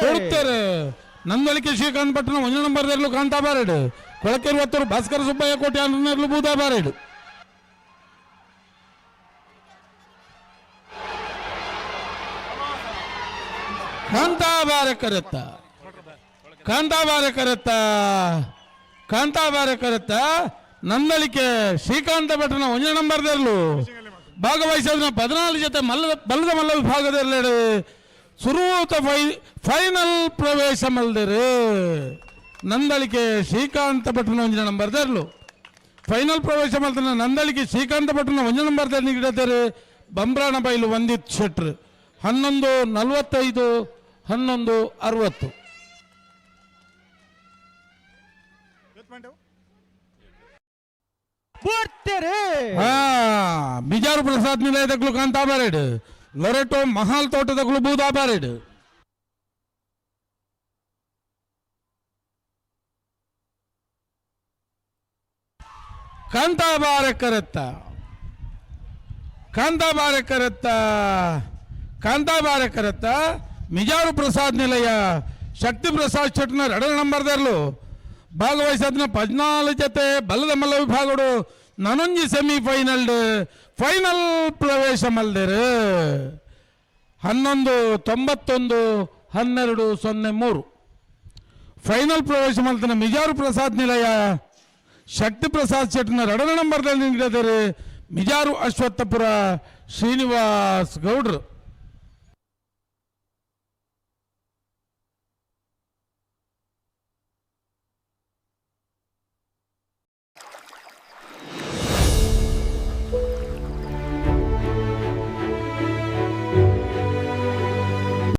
ಕೊಡ್ತಾರೆ. ನಂದಳಿಕೆ ಶ್ರೀಕಾಂತ್ ಪಟ್ಟಣ ಒಂಜಿ ನಂಬರ್ ದರ್ಲು ಕಾಂತಾ ಬಾರೆಡ್. ಕೊಳಕೆರು ಒತ್ತೂರು ಭಾಸ್ಕರ ಸುಬ್ಬಯ್ಯ ಕೋಟೆ ಅನ್ನರ್ಲು ಬೂದಾ ಬಾರೆಡ್. ಕಾಂತಾಬಾರೆ ಕರೆತ್ತ, ಕಾಂತಾಬಾರೆ ಕರೆತ್ತ, ಕಾಂತಾಬಾರೆ ಕರೆತ್ತ. ನಂದಳಿಕೆ ಶ್ರೀಕಾಂತ ಭಟ್ರನ ಒಂಜಿ ನಂಬರ್ ದರ್ಲು ಭಾಗವಹಿಸಿದ 14 ಜೊತೆ ಮಲ್ಲ ಬಲ್ಲದ ಮಲ್ಲ ವಿಭಾಗದಲ್ಲಿ ಸುರೂತ ಫೈನಲ್ ಪ್ರವೇಶ ಮಲ್ದರು. ನಂದಳಿಕೆ ಶ್ರೀಕಾಂತ ಭಟ್ರನ ಒಂಜಿನ ನಂಬರ್ ದರ್ಲು ಫೈನಲ್ ಪ್ರವೇಶ ಮಲ್ತನ. ನಂದಳಿಕೆ ಶ್ರೀಕಾಂತ ಭಟ್ರನ ಒಂಜಿ ನಂಬರ್ ಗಿಡತಾರೆ ಬಂಬ್ರಾಣ ಬೈಲು ವಂದಿತ್ ಶೆಟ್ರು. 11:45, 11:60. ಬೂರ್ತೆರೆ. ಹಾ, ಬಿಜಾರು ಪ್ರಸಾದ್ ನಿಲಯದಕ್ಲು ಕಾಂತಾ ಬಾರೆಡ್. ಲೊರೆಟೋ ಮಹಾಲ್ ತೋಟದಕ್ಲು ಬೂದಾ ಬಾರೆಡ್. ಕಾಂತಾಬಾರೆ ಕರೆತ್ತ, ಕಾಂತಾಬಾರೆ ಕರೆತ್ತ, ಕಾಂತಾಬಾರೆ ಕರೆತ್ತ. ಮಿಜಾರು ಪ್ರಸಾದ್ ನಿಲಯ ಶಕ್ತಿ ಪ್ರಸಾದ್ ಶೆಟ್ನ ಎರಡನೇ ನಂಬರ್ದರ್ಲು ಭಾಗವಹಿಸದ್ನ 14 ಜೊತೆ ಬಲ್ಲದ ಮಲ್ಲ ವಿಭಾಗಡು ನನೊಂಜಿ ಸೆಮಿಫೈನಲ್ ಫೈನಲ್ ಪ್ರವೇಶ ಮಲ್ದೆರು. 11:91, 12:03. ಫೈನಲ್ ಪ್ರವೇಶ ಮಲ್ತನ ಮಿಜಾರು ಪ್ರಸಾದ್ ನಿಲಯ ಶಕ್ತಿ ಪ್ರಸಾದ್ ಶೆಟ್ನ ಎರಡನೇ ನಂಬರ್ದಲ್ಲಿ ನಿಂತಿದ್ದಾರೆ ಮಿಜಾರು ಅಶ್ವತ್ಥಪುರ ಶ್ರೀನಿವಾಸ್ ಗೌಡ್ರು.